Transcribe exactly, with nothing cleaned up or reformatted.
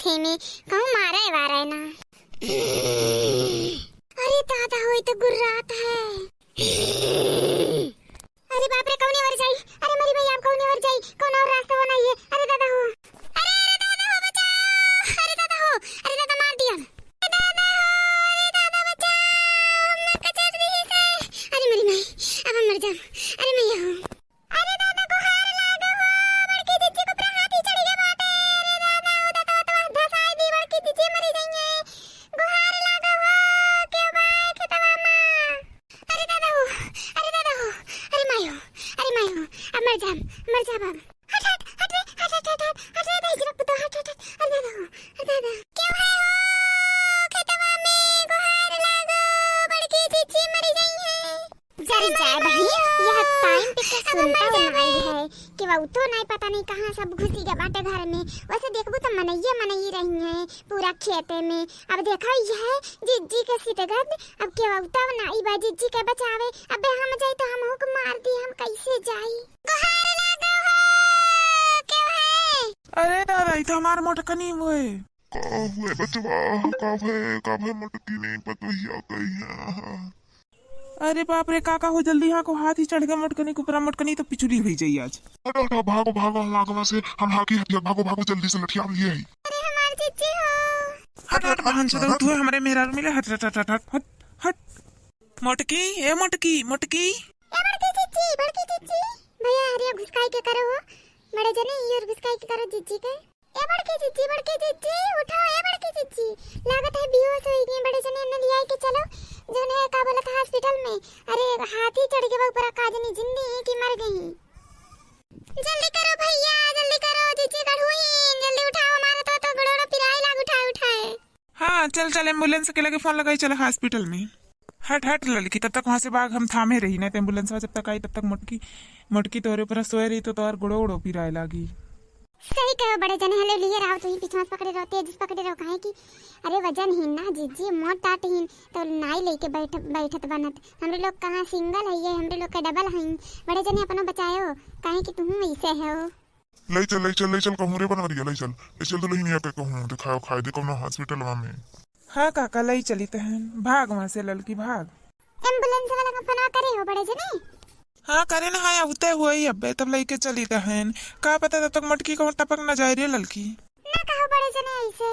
बाटे में, कहूँ मारे वारे ना। अरे दादा हो, ई तो गुर्रात है। अरे बाप रे, कौने ओर जाई? अरे मरी भैया, अब कौने ओर जाई? कौन और रास्ता बनाइए? अरे दादा हो, अरे, अरे दादा हो, बचाओ! अरे दादा हो, अरे दादा, मार दिया। अरे दादा हो, अरे दादा, बचाओ! हम कचर दिए से। अरे मरी माई, अब हम मर जाम। अरे मैया हो। अरे दादा, गोहार लागो हो, बड़की जिज्जी के ऊपर हाथी चढ़ गए बाटे। अरे दादा हो, दादा, दादा, धसाई दी, बड़की जिज्जी मरी जाइए। गोहार लागो हो, के बा खेतवा मा? अरे दादा हो, अरे दादा हो, अरे माई हो, अरे माई हो, अब मर जाम, मर जाम अब। हट, हट, हट रे, हट, हट, हट, हट, हट रे, दहिजरा पुतो, हट, हट, हट, अरे दादा हो, अरे दादा। क्यों है हो खेतवा में गोहार लागो, बड़की जिज्जी मरी गई है। जरी जाए बहिनी, यह टाइम पे के सुनता हो नाई है, केवउतो नाई, पता नहीं कहाँ सब घुसी गए बाटे घर में। वैसे देखबू तो मनइये मनई रही है पूरा खेते में। अब देखा यह जिज्जी के सिटगत, अब केवउता नाई बा जिज्जी के बचावे। अबे हम जाई तो हमहू के मार दी, हम कैसे जाई? गोहार लागो हो, केहू है? अरे दादा, ई तो हमार मोटकनी हुए। का हुए बचवा? का भए, का भए मोटकनी पतोहिया कहिया? अरे बाप रे, का का हो, जल्दी हाँको, हाथी चढ़ गए मोटकनी के ऊपरा, मोटकनी तो पिछुली हुई जाई आज। हटो, हटो, भागो, भागो, हम आगवा से, हम हाँकी हथिया, भागो, भागो, जल्दी से लठिया हम लिए आई। अरे हमार जिज्जी हो। हट, हट, बहन चोदऊ, तू हमरे मेहरारू मिले, हट, हट, हट, हट, हट, हट, हट। मोटकी, ए मोटकी, मोटकी। ए बड़की जिज्जी, बड़की जिज्जी। भैया, हरिया घुसकाई के करो हो। बड़े जने, ई ओर घुसकाई के करो जिज्जी के। ए बड़की जिज्जी, बड़की जिज्जी, उठो, ए बड़की जिज्जी। लागत है बेहोश होई गई, बड़े जने, एन्ने लियाई के चलो। जौन है, का बोलत है, हॉस्पिटल में। अरे, हाथी चढ़ गए बा ऊपर, का जनी जिंदी है कि मर गई। जल्दी करो भैया, जल्दी करो, जिज्जी गढ़ुइन, जल्दी उठाओ, हमारा तो, तो गोड़ो पिराए लाग उठाए उठाए। हाँ, चल, चल, एम्बुलेंस के लगे फोन लगाई, चल हॉस्पिटल में। हट, हट ललकी, तब तक वहाँ से भाग, हम थामे रही, नहीं तो एम्बुलेंस जब तक आई, तब तक मोटकी, मोटकी तोहरे ऊपर सोए रही तो तोहर गोड़ो, गोड़ो पिराए लागी। सही कहो बड़े जने, हले लिए रहो, तू ही पीछे से पकड़े रहो, तेज से पकड़े रहो, काहे कि अरे वजन ही ना जिज्जी, मोट टाट ही, तो नाई लेके बैठ, बैठत बनत। हमरे लोग कहाँ सिंगल है ये, हमरे लोग के डबल है। बड़े जने अपनो बचायो, काहे कि तुहूँ ऐसे हो। ले चल, ले चल, ले चल, कहूँ रे बनवरिया, ले चल, ले चल दुल्हनिया के कहूँ दिखाओ खाए दे कौनो हॉस्पिटलवा में। हाँ काका, ले चली तहन, भाग वहाँ से ललकी, भाग। एम्बुलेंस वाला का फोनवा करे हो बड़े जने? हाँ करे ना, हाँ अबते हुई अब्बे, तब लेके चली तहन। का पता तब तक मोटकी कहूँ टपक ना जाए रे ललकी। ना कहो बड़े जने ऐसे।